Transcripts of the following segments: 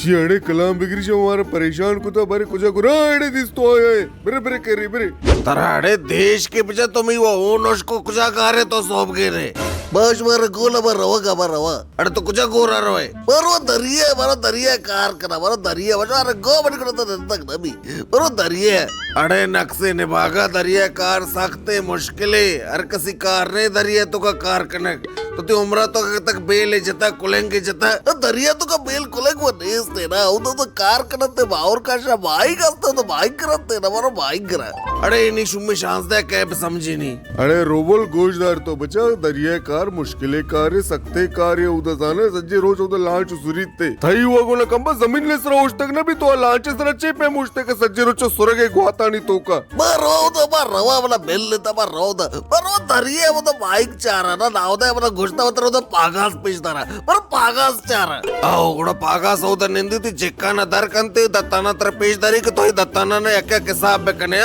چی اڑے کلام بگری شو مارا پریشان کتا، بارے کجا گرا اڑے دیس تو آیا ہے۔ برے، برے کرے، برے۔ ترا اڑے دیش کے بجا تو می وہ اون اس کو کجا کارے تو سوب گرے۔ باش مارا گولا با روا گا با روا۔ اڑے تو کجا گورا روئے؟ برو دریا، برو دریا کار کنا، برو دریا، برو گو بڑی کنا تو دن تک نبی۔ برو دریا۔ اڑے نقصے نباگا دریا کار سخت مشکلے، ہر کسی کار نے دریا تو کا کار کنک۔ تو تی عمرہ تو تک بیل جتا، کلنگ جتا۔ دریا تو کا بیل کلنگ وہ نیست ہے نا، وہ تو، تو کار کنت ہے، باور کا شا بھائی گستا تو بھائی کرت ہے نا، برو بھائی کرا۔ اڑے انی شمی شانزدہ کیب سمجھی نی۔ اڑے روبل گوشدار تو بچا، دریا کار مشکلے کارے، سختے کارے، اودا زانے سجے روچ اودا لانچ سریت تے۔ تھئی ہوا گونا کمبا زمین لے سرا اوشتگ نہ بی تو لانچ سرا چے پہ موشتے کہ سجے روچ سرگے گواتانی توکا۔ ما رو دا، ما روا بلا بل لیتا، ما رو دا۔ ما رو دریا وہ تو بائک چارا نا، ناو دے بلا گوشتا وہ تو پاگاس پیش دارا۔ پر پاگاس چار۔ او گڑا پاگاس اودا نندی تی چکانا در کنتے، دتانا تر پیش داری کہ تو ہی دتانا نے یک یک حساب بکنے۔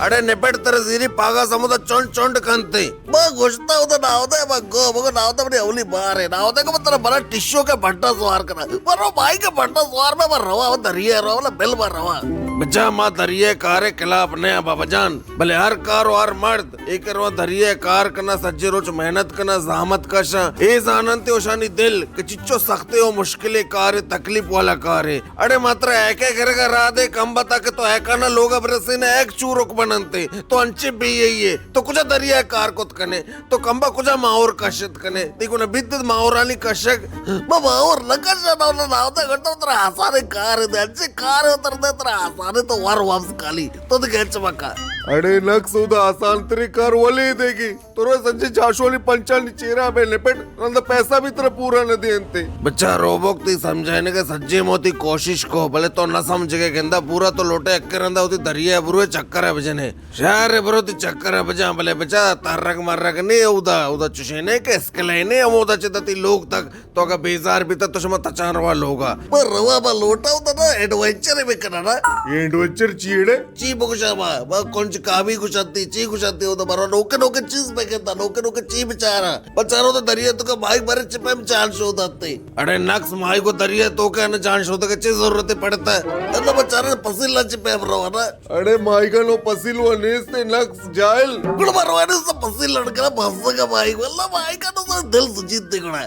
اڑے نپٹ تر زیری پاگاس ہمودا چونڈ چونڈ کنتے۔ ما گوشتا اودا ناو دے، ما گو، ما گو ناو دے منی اولی بار ہے۔ ناو دے کہ من ترا بڑا ٹشو کے بھٹا سوار کنا۔ پر وہ بھائی کے بھٹا سوار میں ما روا، وہ دریا روا، بلا بل ما روا۔ بچا ما دریا کارے خلاف نیا بابا جان۔ بلے ہر کار و ہر مرد اے کہ رواں دریا ء کار کناں، سجیں روچ محنت کناں، زحمت کشاں، اے زاننت ء اشانی دل کہ چچو سختے و مشکلیں کارے، تکلیف والا کارے۔ اڑے ما ترا ایکے گرگ ء راہ دے کمبا، تاکہ تو ایکاناں لوگ ء برسین ء ایک چورک بننت ء تو انچیں بے یئی ئے۔ تو کجا دریا ء کار کت کنے؟ تو کمبا کجا ماہور کشت کنے؟ تئی گون بیت ماہورانی کشگ؟ ما ماہور نہ کشاں، نہ، نہ، نہ، ترا آسانیں کارے دے، انچیں کارے تر دے، ترا آسانے تو ور وپس کالی۔ تو دگہ ہچ مکن۔ اڑے نقص، اودا آسان تریں کار ولے دیگی۔ تو رو سجے چاشولی پنچانی چیرا بے لپٹ، رندا پیسہ بھی ترا پورا نہ دینتے۔ بچا روبوک، تئی سمجھائینگ ء سجے موتی کوشش کو، بلے تو نہ سمجھگے گندا پورا۔ تو لوٹے اکے رندا وتی دریا ء بروے چکر ء بجنے۔ شہر ء برو تی چکر ء بجاں، بلے بچا ترگ مرگ نے اودا، اودا چشے نے کہ اسکلے نے ہمودا چہ تئی لوگ تک۔ تو اگاں بیزار بیتہ تو شما تچان روا لوگا۔ ما روا، ما لوٹاں اودا نا ایڈونچرے بکناں نا۔ ایڈونچر چی اڑے؟ چی بگوشاں ما؟ ما کنج کاوی گوشنتی، چی گوشنتی، اودا برو نوکے نوکے چیز بگنداں، نوکے نوکے چی بچاراں۔ بچارو تو دریا توکا ماہیگ برے چہ پیم جان شوداتے۔ اڑے نقص، ماہیگ و دریا توکا نہ جان شودگا چی ضرورت پڑتا؟ اللہ بچارے پسیل چہ پیم روانا۔ اڑے ماہیگا نو پسیل و نیست نقص جاہل۔ گڑا ما روانیں سا پسیل لڑکنا بھسگا ماہیگ، واللہ ماہیگا نو سا دل سجیت دے گڑا۔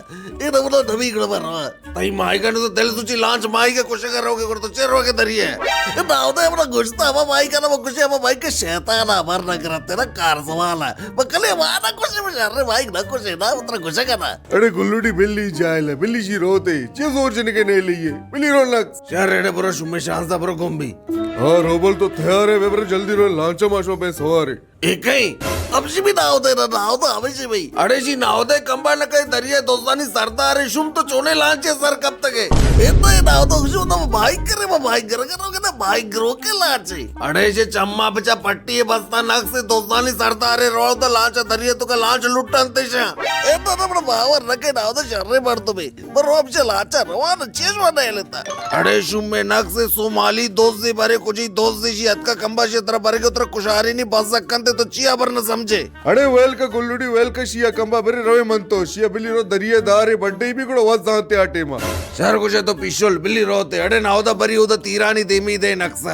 اے نمونہ نبی گڑا ما رواں۔ تئی ماہیگا نو تو دل سوچی، لانچ ماہیگا کشگا روگے گڑا تو چے روگے دریا ء؟ اے ناودا ہمنا گوشتا، ہما ماہیگا نا ما کشے، ہما ماہیگ شیطان ء امر نہ کرتے نا کار سوال ء۔ ما کلے ما نہ کشے، ما شر ماہیگ نہ کشے نا، ما ترا گوشگا نا۔ اڑے گلوڑی بلی جاہل ء، بلی شی روتے، چے زور جنگے نیلی ئے، بلی رو نقص۔ شر اڑے برو شمے شانزدہ برو گم بی۔ ہاں روبل تو تیار ہے، بے برو جلدی رو لانچا ما شما پہ سوارے۔ اے کئی؟ ہمشی بھی ناودے نا، ناودا ہمشی بھی۔ اڑے شی ناودے کمبا نہ کئی دریا دوستانی سردار ہے، شم تو چونے لانچے سر کپتگے۔ اے تو اے ناودا شو تو بھائی کرے، وہ بھائی گر کرو کہ نا بھائی گرو کے لانچے۔ اڑے شی چما بچا پٹی بستا نقص دوستانی سردار ہے، رو تو لانچا دریا توکا لانچ لٹنتے شا۔ اے تو نا بڑا باور نہ کئی ناودا شرے بڑ تو بھی۔ برو ہمشی لانچا روان چیز وہ نہیں لیتا۔ اڑے شمے نقص سومالی دوزی برے کجی دوزی شی اتکا کمبا شی ترا برگے ترا کشاری نی بزگ کنتے تو چی خبر نہ سمجھے۔ اڑے ویل کا گلوڑی ویل کا شیا کمبا برے روے من تو شیا بلی رو دریا دارے بڈے بھی گڑا وز زانتے آ ٹیما۔ شر گوشے تو پیشل بلی روتے اڑے ناودا بری اودا تیرانی دیمی دے نقص۔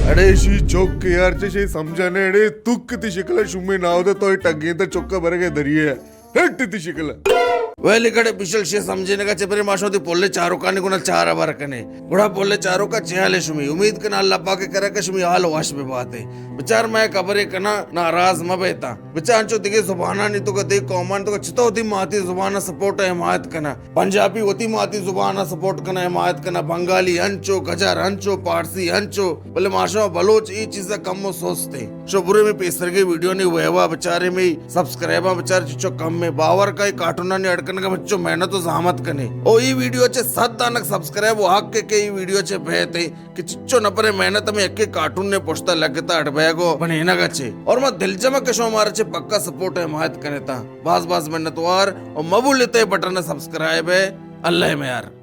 اڑے شی چوک کے یار چے شی سمجھنے اڑے تک تی شکل شمے ناودا تو ٹگیں تا چوکا برگے دریا۔ ہٹ تی شکل۔ ویلی کڑے پیشل شے سمجھینگا چہ برے ماشو تی پولے چاروکانی گنا چار بار کنے۔ گڑا پولے چاروکا چے حالے شمی؟ امید کنا اللہ پاک کرا کہ شمی حال وش بباتے۔ بچار میں خبرے کنا ناراض مبیتا۔ بچار انچو دگے زبانانی توکا دے قومانی توکا چتو دی ماتی زبانا سپورٹ حمایت کنا۔ پنجابی وتی ماتی زبانا سپورٹ کنا حمایت کنا۔ بنگالی انچو، گجر انچو، پارسی انچو۔ بلے ماشو بلوچ ای چیزا کم و سست ایں۔ شو برے میں پیسرگے ویڈیو نی ویوا بچارے میں سبسکرائباں بچار چچو کم میں باور کا اے کارٹونانی اڈ کنگا مچو محنت و زحمت کنے۔ او ای ویڈیو چے صد دانک سبسکرائب و حق کے کہ ای ویڈیو چے بہتے کہ چچو نپرے محنت میں اکے کارٹون نے پشتا لگتا اڈ بیگو بنینگا چے۔ اور ما دل جمع کہ شو مارا چے پکا سپورٹ حمایت کنے تا۔ باز باز منتوار او مبولتے بٹن سبسکرائب ہے۔ اللہ میار۔